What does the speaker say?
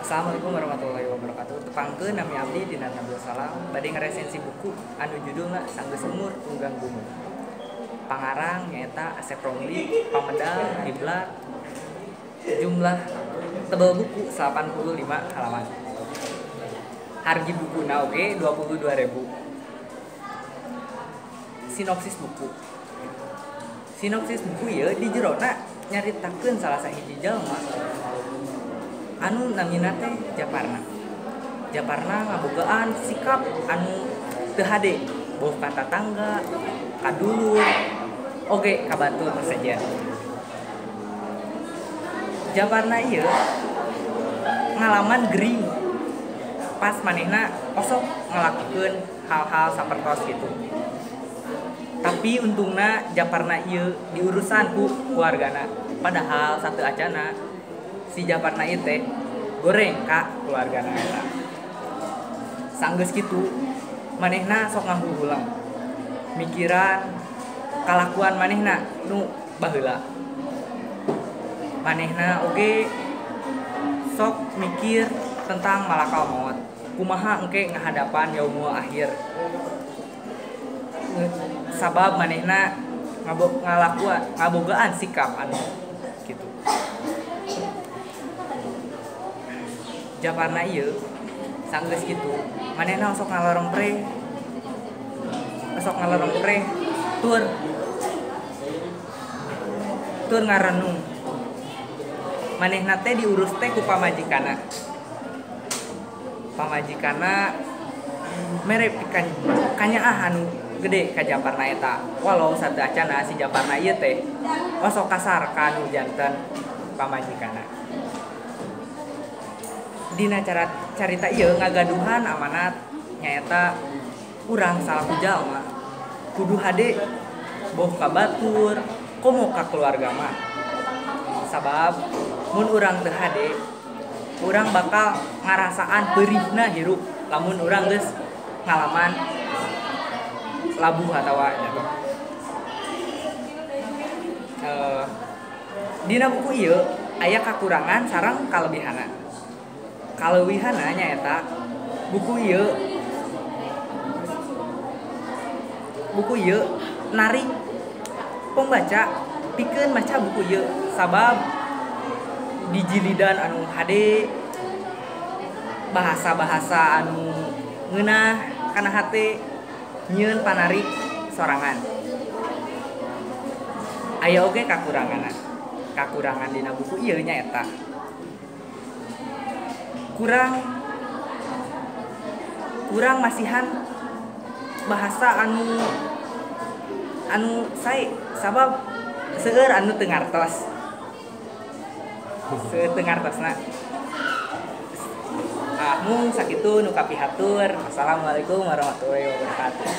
Assalamualaikum warahmatullahi wabarakatuh. Tepangkeun nami abdi Dina Nabil Salam bade ngaresensi buku anu judulna Sanggeus Umur Unggang Gumun. Pangarang nyaeta Asep Romli, pamedal kiblat, jumlah tebal buku 85 halaman. Harga bukuna oge 22.000. Sinopsis buku. Sinopsis buku ieu di jerona nyaritakeun salah sahiji jalma anu namina teh Japarna. Japarna ngabogaan sikap anu teu hade boh ka tatangga, ka dulur, oge ka batur saja. Japarna ieu ngalaman gering pas manehna osok ngalakukeun hal-hal sapertos kitu. Tapi untungna Japarna ieu diurusan ku keluargana. Padahal satu acana si Japarna ieu teh goreng ka keluargana eta. Sanggeus kitu manehna sok ngahuhulang mikiran kalakuan manehna nu baheula. Manehna oge sok mikir tentang malakal maut. Kumaha engke ngahadapan yaumul akhir. Sabab manehna ngabogaan sikap anu kitu. Japarna ieu sanggeus kitu manehna sok ngalorong preh tur ngarenung. Manehna teh diurus teh ku pamajikanna. Pamajikanna mere pikan kanyaah anu gede ka Japarna eta. Walau satu acana si Japarna ieu teh osok kasar ka anu janten pamajikanna. Dina carita ieu ngagaduhan amanat nyaeta urang salaku jalma kudu hade boh ka batur komo ka keluarga mah. Sabab mun urang teu hade urang bakal ngarasaan perihna hirup lamun urang geus ngalaman labuh atawa jatuh. Dina buku ieu aya kakurangan sareng kalebihana. Kaleuwihana nyaeta buku ieu narik pembaca pikeun maca buku ieu sabab dijilidan anu hade, bahasa-bahasa anu ngeunah kana hate, nyieun panarik sorangan. Aya oge kakuranganna. Kakurangan dina buku ieu nyaeta kurang masihan bahasa anu sae sabab seueur anu teu ngartos. Seueur teu ngartosna. Mung sakitu nu kapihatur. Assalamualaikum warahmatullahi wabarakatuh.